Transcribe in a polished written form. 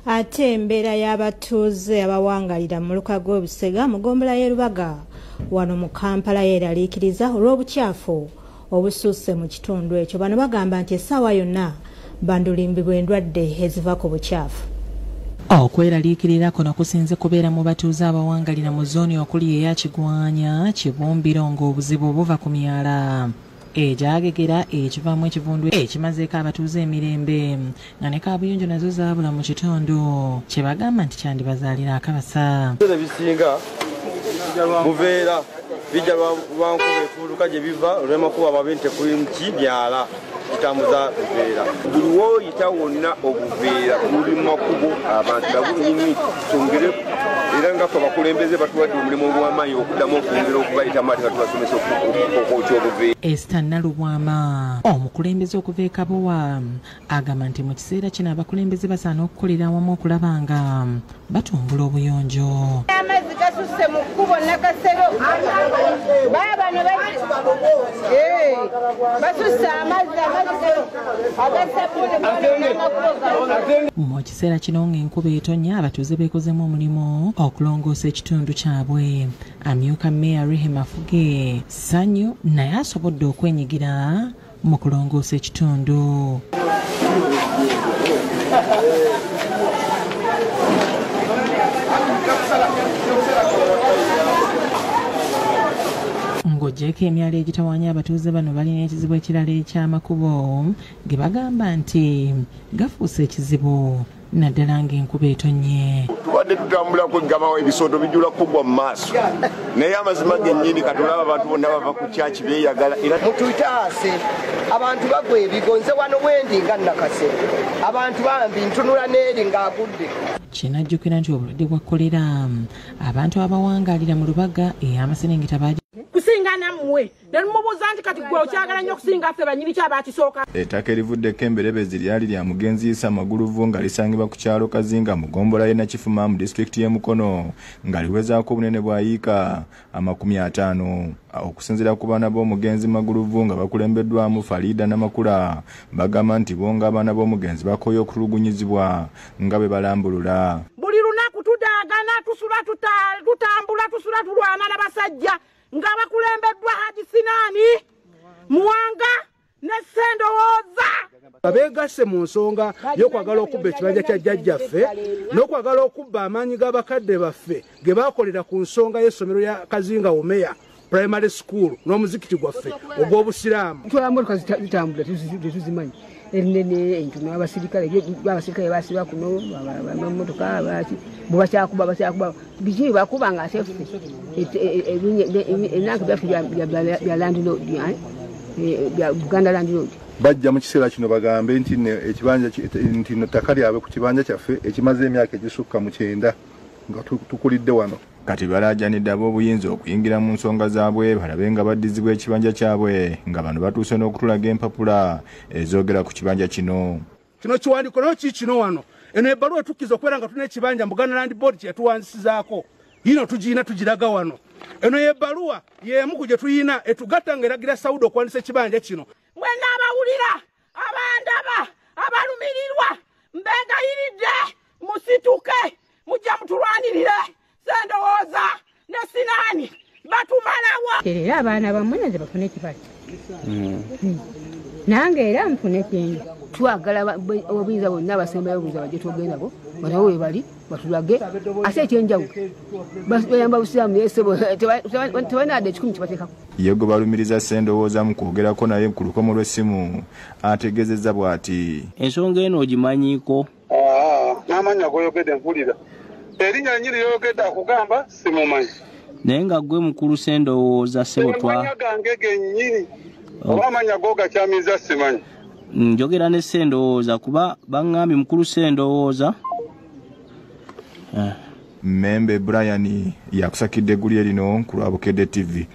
Ate embeera y'abatuuze abawangalira mu muluka gw'Obusega mu ggombolola y'e Lubaga wano mu Kampala yeeraliikiriza olw'obukyafu obususse mu kitundu ekyo. Bano bagamba nti essaawa yonna bandulimbibwa endwadde eziva ku bukyafu. Okweraliikirira kuno kusinze kubeera mu batuuze abawangalira mu zooni okuli eya Kigwanya, Kibumbiro, ng'obuzibu buva ku myala egyagegera ekivaamu ekivundu ekimazeeko abatuuze emirembe, nga ne kaabuyonjo nazo zaabula mu kitundu kye bagamba nti kyandibazaalira akabasa. Ebisinga buveera bijja lwa nkuba efuuluka gye biva olw'amakubo amabi nti tekuli myala kitambuza buveera. Buli w'oyita wonna obuveera buli mu makubo, abantu nabo twongere, era nga ffe abakulembeze batuwadde omulimu ogw'amaanyi okuddamu okwongera okubayitamu ate nga tubasomesa okwokya obuveera. Esther Nalubwama, omukulembeze okuva e Kabowa, agamba nti mu kiseera kino abakulembeze basaana okukolera awamu okulaba nga batumbula obuyonjo. Amazzi gasusse mu kkubo Nakasero, baabano basusse amazzi agasabbuuni n'amakubo. Mu kiseera kino ng'enkuba etonnya, abatuuze beekozemu omulimu okulongoosa ekitundu kyabwe. Amyuka Mmeeya Rehema Afuge Ssanyu naye asobodde okwenyigira mu kulongoosa ekitundu. Ng'oggyeeko emyala egitawaanya, abatuuze bano balina ekizibu ekirala eky'amakubo ge bagamba nti gafuuse ekizibu naddala ng'enkuba etonnye. Tubadde tutambula kweggamawo ebisooto bijjula kugwa mu maaso, naye amazima gennyini katulaba abantu bonna bava ku kyaki beeyagala era mutuyitaase abantu bagwa ebigo. Nze wano wendi nga Nakasero abantu bambi ntunula n'eri ng'agudde. Kinajjukira nti obulwadde bwa kolera abantu abawangaalira mu Lubaga ey'amaserengeta baagi kusinga nammwe ne mumubuuza nti kati gwe okyagala nnyo okusinga ffe bannyini ki abaakisooka. Ettaka erivuddeko emberebezi lyali lya mugenzi Isa Maguluvu nga lisangibwa ku kyalo Kazinga mu ggombolola y'e Nakifuma mu disitulikiti y'e Mukono, nga liwezaako obunene bwa yiika 50. Okusinziira ku baana b'omugenzi Maguluvu nga bakulembeddwamu Farida Namakula, bagamba nti bo ng'abaana b'omugenzi bakooye okutulugunyizibwa nga bwe balambulula. Buli lunaku tudaagana, tusula tutambula, tusula tulwana n'abasajja nga bakulembeddwa Haji Sinaani Muwanga ne Ssendowooza. Abeegasse mu nsonga y'okwagala okubba ekibanja kya jjajjaffe n'okwagala okubba amaanyi g'abakadde baffe ge baakolera ku nsonga y'essomero ya Kazinga Womeya Primary School n'omuzikiti gwaffe ogw'Obusiraamu. Tutwala mmotoka zitambula tetuzimanyi, ennene entono, abasirikale basiba kuno bamamotoka baki bwe bakyakuba biki bakuba nga ate ffe ebinanka byaffe bya landlord, bya Buganda landlord. Bajja mu kiseera kino bagambe nti ekibanja nti ttaka lyabwe ku kibanja kyaffe ekimaze emyaka egisukka mu 90 nga tukulidde wano. Kati balaajanidde ab'obuyinza okuyingira mu nsonga zaabwe balabe nga baddizibwa ekibanja kyabwe, nga bano batuuse n'okutulaga empapula ezoogera ku kibanja kino. Kino kiwandiiko nayo kiikino wano, eno ebbaluwa etukkiza okubeera nga tulina ekibanja mu Buganda Land Board kye yatuwandiisizaako, yino tugiyina tugiraga wano. Eno y'ebbaluwa y'emu ku gye tuyina etugatta ng'eragira Saudi okuwandiisa ekibanja kino. Mwenna abawulira, abandaba, abalumirirwa, mbeegayiridde musituke mujja mutulwanirire. Ssendowooza ne Sinaani batumalawo. Era abaana bammwe naze bafune ekibanja, nange era nfune kyenja. Twagala obuyinza bonna abasembayo obuyinza bajje twogere nabo, banawo we bali batulage ate ekyenjawulo bayamba Busiraamu naye ssebo tebalina wadde 10 kibateekako. Ye gwe balumiriza Ssendowooza mu kwogerako naye ku lukomo lw'essimu ategeezezza bw'ati: ensonga eno ogimanyiiko? N'amannya g'oyogedde mpulira erinnya nnyini ly'oyogedde akugamba simumanyi, naye nga ggwe mukulu Ssendowooza ssebo twa amannya gange gennyini oba amannya go gakyamiza simanyi. Njogera ne Ssendowooza kuba baŋŋambye mukulu Ssendowooza. Mmembe Brian yakusakidde eggulire lino ku lwa Bukedde TV.